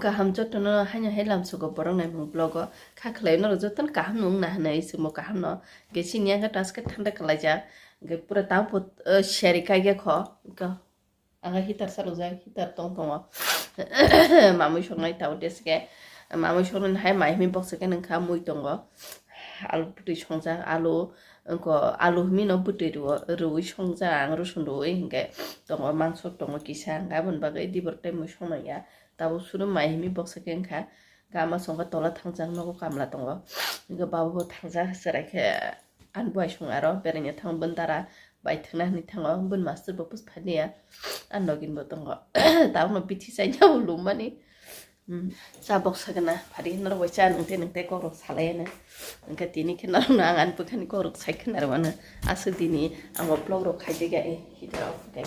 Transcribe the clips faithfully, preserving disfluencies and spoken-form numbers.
Kaham jotono haino hai lamsogo borok naimung vlog o. Kha khlai norok jotono kaham nung na hinwi swngmo kaham no. Ge chini yago taske thanda kalaijak. Ge pura tabo, eh, seri kaige kho. Ga-, aga heater salujak, heater tong tongo. Mamui songnai tabo deske. Mamui songnai hai mai himi boksa ke nungkha mui tongo. Alu bwtwi songjak, alu, wngkho alu himi no bwtwi rwo, rwi songjak ang, rosun rwi hinkhe tongo, mangso tongo kisa, hinkhe aboni bagwi dibor tei mui songmanya. Tabuk suru mai himi boksa khe wngkha, gama songkha tola thangjak nogo kamla tongo. Hinkhe baba bo thangjak chwrai khe ani buai song aro beraina thango bini dara bai thwkna hinwi thango, bini master bo push phaniya ani nogin bo tongo. Tabukno bithi chaina bo lungmani. Hmm, cha boksa gana phari norok bai cha nungte nungte kokrok salai ano. Hinkhe tini khe norokno ang ani bwkhani kokrok sai khna rwmano. Aswk dini ang o vlog rok khaijak ya, eh, heater off khe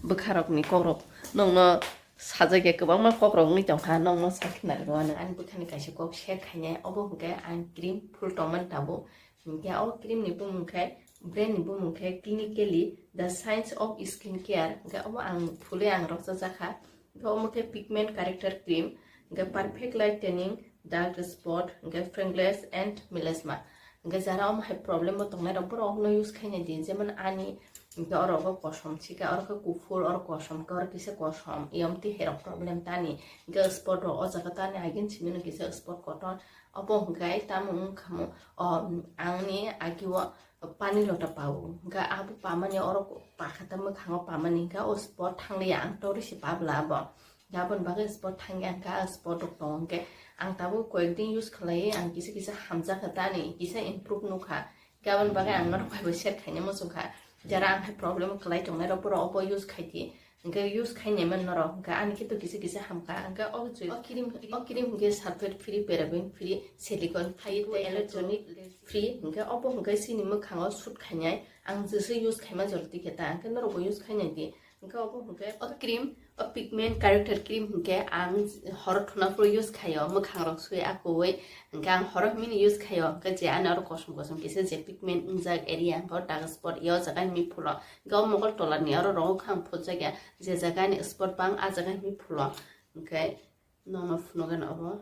bwkha rokni kokrok nokno sajak ya, kwbangma kokrok wngwi tongkha, nokno sai khna rwmano. Ani bwkhani kaisa kok share khainai, obo hinkhe ang cream full tongmani tabuk. Hinkhe o cream ni bumung khe, brand ni bumung khe Clinically The Science of Skin Care. Hinkhe omo ang fully ang rokchajak kha. Hinkhe omo khe pigment corrector cream, hinkhe perfect lightening, dark spot, hinkhe freckles and melasma. Hinkhe jara omo hai problem bo tongnai rok borok no use khaina di, jemon ani hinkhe oro go kosom sika, oro khe kuphur, oro kosom, hinkhe oro kisa kosom, yom twi hai rok problem tani. Hinkhe spot rok o jaga tani agin simi no kisa spot kotor. Obo hinkhe tamo wngkha mo, o, angni agi o pani lota pao. Hinkhe abo pamani oro pakha ta mwkhango pamani hinkhe o spot thangliya ang tori se pabla abo. Aboni bagwi spot thangya hinkhe a spot rok tongo hinkhe ang tabuk koyek din use khlaiwi ang kisa kisa hamjakha tani, kisa improve nukha. Hinkhe aboni bagwi ang norok bai bo share khaina muchungkha. Jara ang hai problem kwlai tongnai rok borok obo use khaidi. Hinkhe use khainai man norok, hinkhe ani khe to kisa kisa hamkha, hinkhe o jui-, o cream, o cream hinkhe sulfate free, paraben free, silicone free, tei allergenic free, hinkhe obo hinkhe chini mwkhango shoot khainai, ang jesa use khaima jora tikhe ta, hinkhe norokbo use khainai di, hinkhe obo hinkhe o cream, o pigment corrector cream hinkhe ang horo thuna phuru use khaio, mwkhang rok sui akui, hinkhe ang horo himini use khaio, hinkhe je ani oro kosom kosom kisa je pigment wngjak area, hinkhe o dark spot yo jaga himi phulo. Hinkhe o mokol tola ni oro rogo kha ang phuljakya, je jaga ni spot bang a jaga himi phulo. Hinkhe nokno phunukgana obo.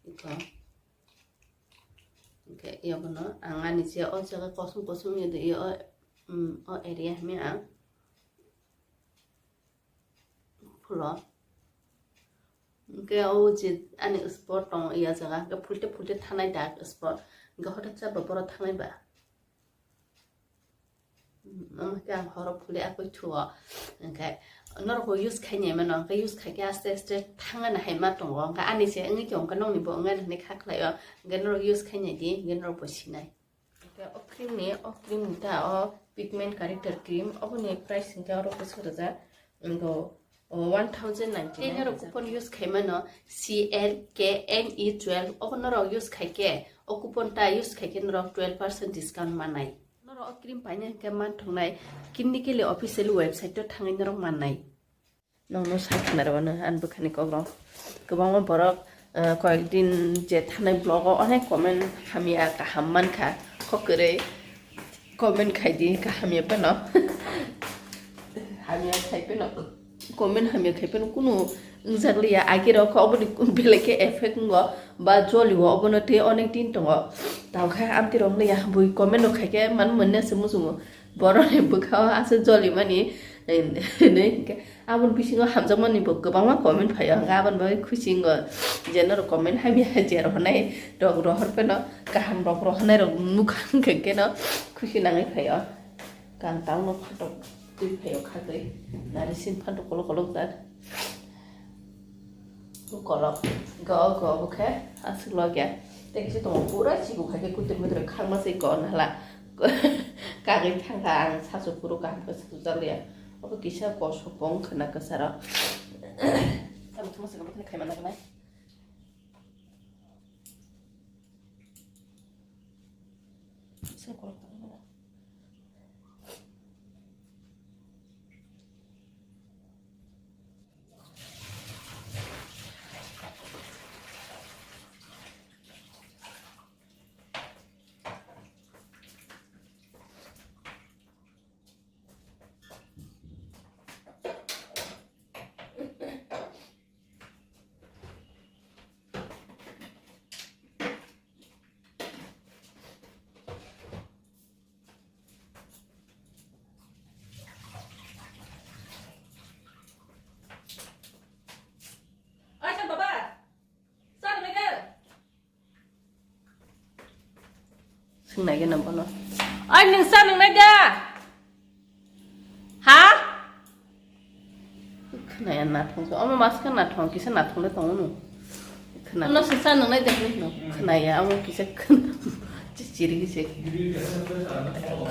Iko. Hinkhe yobono ang ani je o jaga kosom kosom ya de yo, mm, o area himi ang phulo. Hinkhe o je ani spot tong ya jaga, hinkhe phulte phulte thanai dark spot. Hinkhe hothat cha ba boro thanai ba. Omo khe ang horo phuli akoi thuo. Hinkhe norokbo use khainai mano, hinkhe use khaikhe aste aste thangna hai ma tongo. Hinkhe ani se wngwi khe hinkhe nokni bo wngnai hinwi kha khlaio. Hinkhe norok use khainai di, hinkhe norokbo sinai. Hinkhe o cream ni, o cream ni ta o pigment corrector cream, oboni price hinkhe oro bwswk rwjak, hinkhe o one thousand ninety-nine. Tei norok coupon use khaimano C L K N E twelve, obo norok use khaikhe, o coupon ta use khaikhe norok twelve percent discount manai. Norok o cream paina hinkhe man thungnai Clinically official website o thangwi norok mannai. Nokno sai khna rwmano ani bwkhani kokrok. Kwbangma borok, eh, koyek din je thanai vlog o onek comment hamya kaham mankha. Kok kwrwi comment khaidi kaham ya phano. Hamya khai phano. Comment hamya khai phano kunu wngjak liya. Agi rok khe oboni belai khe effect wngo ba joli o, obono tei onek din tongo. Tamo khe amtwi rok liya bui comment rok khai khe man manya se muchungo. Borok ni bwkha o aswk joli mani, eh, hinwi hinkhe aboni bisingo hamjakmani bo kwbangma comment phaio, hinkhe aboni bagwi khusi wngo je norok comment hamya je rohornai rok rohor phano, kaham rok rohornai rok nukha hinkhe kheno khusi nangwi phaio. Kang tangno phatok twi phaio khatwi nari sin phantok kolok kolok jak. Kolok go go bo khe aswk logya. Tei kisa tongo pura chibuk hai khe kutir mutir khangma se go nala. Kagwi thangkha ang sasu phuru kaham khe sasu jalya. Obo kisa kosok bo wngkha na kwcharo. Tamo thuma se bo khe khaima nang nai. Sai kolok tangmani. Swng nai gana bono. Ai, nwng cha nwngnai da? Ha? Khwnaya nathong se. Omo mas khe nathong, kisa nathong le tongo no. Khwna. Ono se cha nwngnai da hwnwi no. Khwnaya, omo kisa khwna. Chichiri se.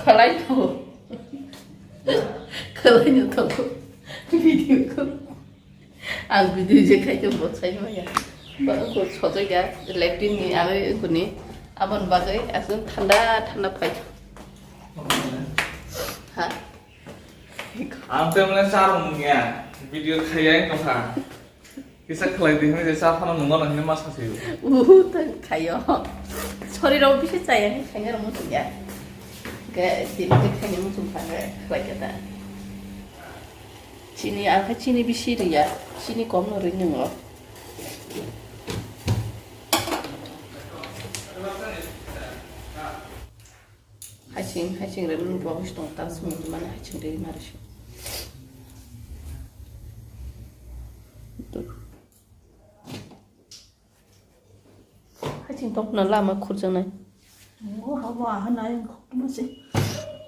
Khalai to. Khalai no tongo. Video ko. Ang video je khai to bo sai maya. Ba ko sojai ga lectin ni aro ko ni abon bagai asung thanda thanda phai. Ha. Ang te mane charong ya video khaya ko ha. Kisa khlai di hwnwi je cha phano nungno nangni ma sasi. Uhu ta khayo. Sorry ro bisi chaya khaina ro muchung ya. Ga din ke khaina muchung phanga khlai kata. Chini, ang khe chini bisi riya, chini kom no ri nwngo. Haching, haching ri nung bo hostong ta sung mane haching ri mari si. Haching tokna lama khurjaknai. O, habo aha nai ang khokma se.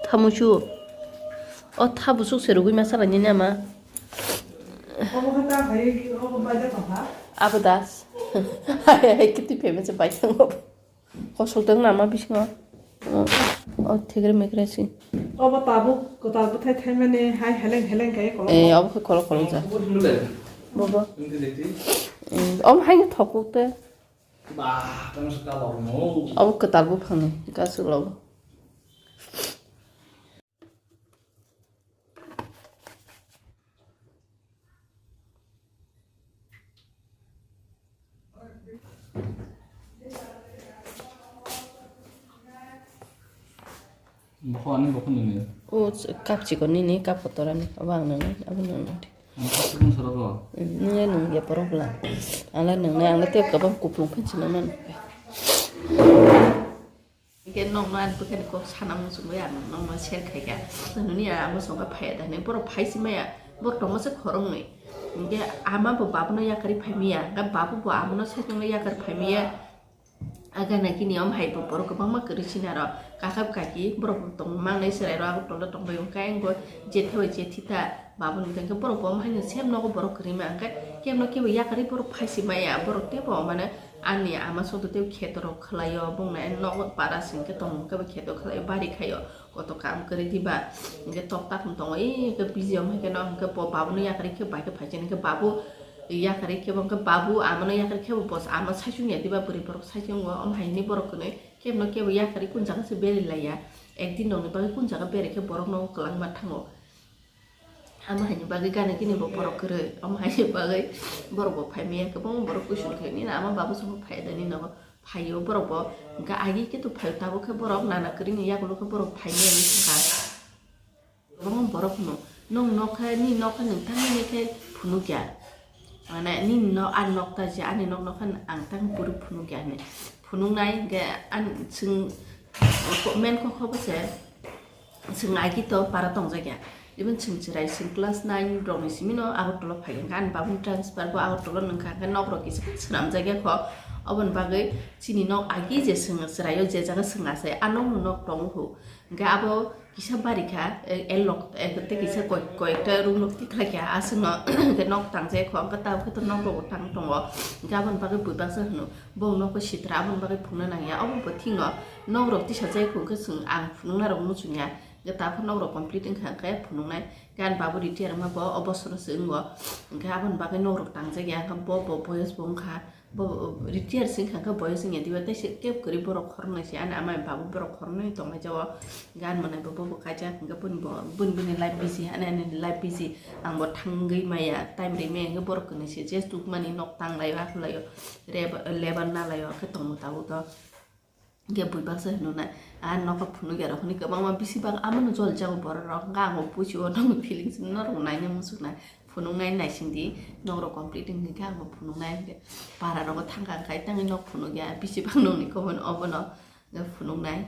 Thamuchu. O thabu suk se rugui masa rani nama. Obo kha ta khai, obo bai da tong kha. Abo das. Hai, hai, kiti payment se bai thango. Kosol tong nama bisingo. O, o, thigre migre si. Obo tabuk kwtal bwthai thaimani hai heleng heleng khe kolok. Eh, obo khe kolok kolok ja. Obo himle. Bobo. Himle deti. Eh, om haino thokuk te. Ba, tamo se ka lok mo. Obo kwtal buphangni, kasuk logo. Bokho ani bokho nini. O kapchikon nini, kap kotor ani, abo ang nang, abo nang nang. Ang kapchikon sorogo. Nini nung ya porok la. Ang la nung nai, ang la tep kabam kuplung phanchina man. Hingke nokno ani bwkhani kok sana muchungwi ang nokno share khaikha. Nini a amo songkha phaiya da hinwi, borok phai si maya, borok tongma se khoroknwi. Hingke ama bo babuno yakarwi phai maya, hingke babu bo amono saichungno yakarwi phai maya. Aga na kini om hai bo borok kwbangma kwrwi sinaro, kaka kaki borok tong mangnai chwrairo, abo tolo tongbai wngkha, ayang bo jetha bai jethi ta, babu ni hwnkhe borok bo om haino same nogo borok kwrwi ma, hingkhe kebo no kebo yakarwi borok phai si maya, borok teibo mane ani ama songdo teibo kheto rok khwlaio, bongni nogo para singkhe tongmung khe bo kheto khwlaio, bari khaio, koto kam kwrwi diba, hingkhe tokta phung tongo, ee, hingkhe busy om hai kheno, hingkhe bo babu no yakarwi khe bai khe phai si, hingkhe babu, yakarwi khe bo hwnkhe babu amano yakarwi khe bo boss ama saichung ya diba bwrwi borok saichung o, omo hai hinwi borok kwnwi kebo no kebo yakarwi kun jaga se berai laiya, ekdin rokni bagwi kun jaga berai khe borok no kwlangma thango. Omo hai ni bagwi gana gini bo borok kwrwi, omo hai ni bagwi borok bo phai maya, kwbangma borok question khe nini ama babu songkha phai da nini nogo, phaio borok bo, hwnkhe agi khe to phaio, tabuk khe borok nana kwrwi ni yagulo khe borok phai maya hinwi sakha. Kwbangma borok no, nwng nokha, nini nokha nwng tang nini khe phunukya. Mane, nini nok, ani nok ta je, ani nok nokha ang tang puri phunukya hinwi. Phunuknai hwnkhe, an, chwng, main kokha bo se, chwng agi to para tongjakya. Even chwng chwrai, chwng class nine rokni simi no Agartala phai kha, ani babuni transfer bo Agartala nungkha, hwnkhe nok rok kisa swnamjakya kho. Oboni bagwi chini nok agi je chwng chwraio je jaga chwng achai, a nokno nok tongo ho. Hwnkhe abo kisa bari kha, e, elok, e, tei kisa koi-, koyekta room rok tikhlai kha, aswkno hwnkhe nok tang jai kho, hwnkhe tabuk khe to nok rok bo tang tongo, hwnkhe aboni bagwi bui baksa hwno, bo nok bo sitra, aboni bagwi phunukna nangya, obo bo thwino nok rok tisa jai kho, hwnkhe chwng ang phunukna rok muchungya, hwnkhe tabuk khe nok rok complete wngkha, hwnkhe phunuknai, hwnkhe ani babu retire wngma bo obosoro se wngo, hwnkhe aboni bagwi nok rok tang jakya, hwnkhe bo bo boyos bo wngkha. Bo retire se wngkha khe boyos wngya diba, tei se kebo kwrwi borok khoroknwi se, ani amai babu borok khoroknwi tonglai jao, gan manai bo bo kaijak hwnkhe boni bo boni boni life busy, ani ani life busy, ang bo thangwi maya, time ri maya hwnkhe borok kwnwi se je chukmani nok tanglai o, akhulaio, reb-, lebar nalaio, khe tongmo tabuk to. Hwnkhe bui baksa hinwi, a nokha phunukya rok hinwi kwbangma bisi bak amano jol jago borok rok, hwnkhe ang bo buji o, nokni feelings norok naina muchungnai, phunuknai naising di, nok rok complete wngkha ang bo phunuknai, hwnkhe para rogo thangkha, hwnkhe tangwi nok phunukya, bisi bak nokni comment obono phunuknai.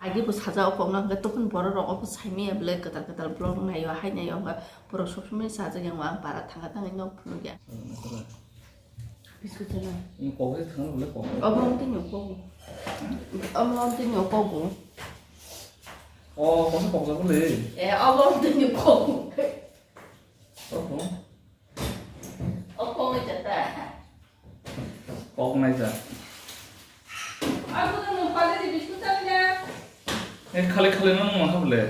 Agi bo sajao kokno, hwnkhe tokon borok rok obo saimaya belai kwtal kwtal vlog naio, hai naio, hwnkhe borok sob somoi sajak yango, ang para thangkha tangwi nok phunukya. Biscuit chana. Kok se thang le kok. Obo ang tini kok. Obo ang tini kok. O, kok se kok jago le. Eh, obo ang tini kok. Kok. O kok ni jata. Kok nai ja. Aku tu mau pada di biscuit chana. Eh, khali khali no nang ma hable.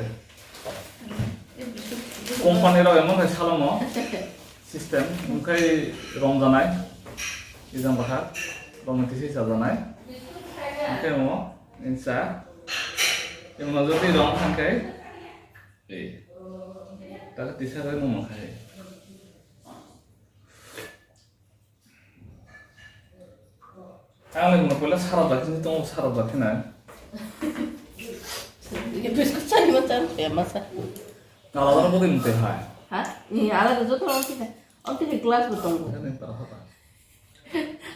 Company rok emon hai salamo system, wngkhai romjanai, ijang baha, romwi tisi chajanai, wngkhai omo, insa, emon jodi rong thangkhai, eh, taka tisa rok nung mankhai. Ang le mano pela sara da khe tongo, sara da khe na. Ye biscuit chani ma chan pe ma sa. Ala dano bodi mute hai. Ha? Ni ala da joto rong khe. Ang khe glass bo tongo. Ani ta ha ta.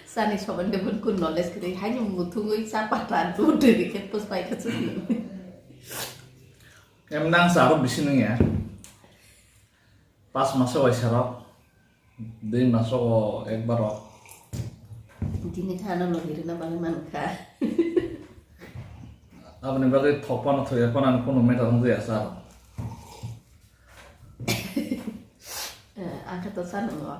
Sani soban de bun kun knowledge kri. Hai ni muthungui sa pata du de khe pus pai kha chini. Em nang sa ro bisi nung ya. Pas maso waisa rok, dui maso o ekbar rok. Tini khana logi rina bagwi mankha. Aboni bagwi thokpano thwi ekpano kunu matter wng jaya sa. Eh, angkha to sa nungo.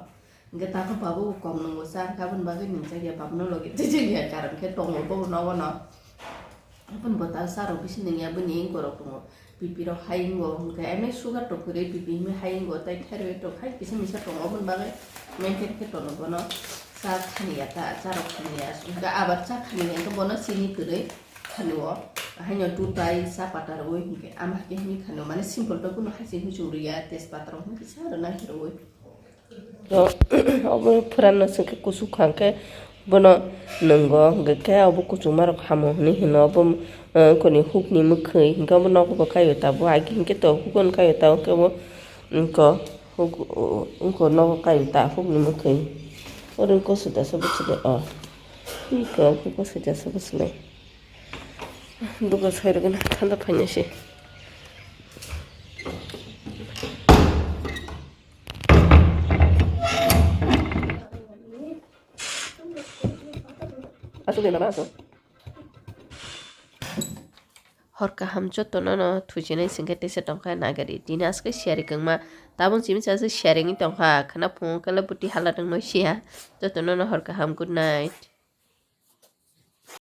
Hingke takhuk babu kok nungo sa, angkha aboni bagwi nungjak ya, babuno logi twijak ya, karon khe tongo bobo nogo no. Aboni bwtal sa rok bisi nung ya, bini ingko rok tongo. Pipi rok hai wngo, hwnkhe ene sugar rok kwrwi pipi hinwi hai wngo, tei thyroid rok hai kisa misa tongo, oboni bagwi maintain khe tono bono cha khaniya ta, cha rok khaniya, hwnkhe abar cha khaniya hwnkhe bono chini kwrwi khanio, haino dutai cha pata rwui hwnkhe ama hakhe hinwi khanio, mane simple to bono hai se hinwi chwng rwya, tejpata rok hwnkhe kisa rwna khe rwui. To, obo phuranno chwngkhe kuchuk kha khe bono nwngo, hwnkhe khe obo kuchukma rok hamo hinwi hino. Obo, eh, wngkoni hukni mwkhwi, hwnkhe obo nogo bo kaio tabuk, agi hwnkhe to hukuno kaio tabuk, hwnkhe obo wngko huk-, wngko nogo kaio ta hukni mwkhwi. Oro wngko swdasa bwswlwi o. Iko wngko swdasa bwswlwi. Duka sai rwgwna thanda phaina se. Aswk de nana aswk. Hor kaham jotono no thujinai singkhe teisa tongkha nagari. Tini aswk siyari kwngma. Tabuk simi sa se siyari wngwi tongkha. Khwna phungo khe buti hala tongno siya. Jotono no hor kaham, good night.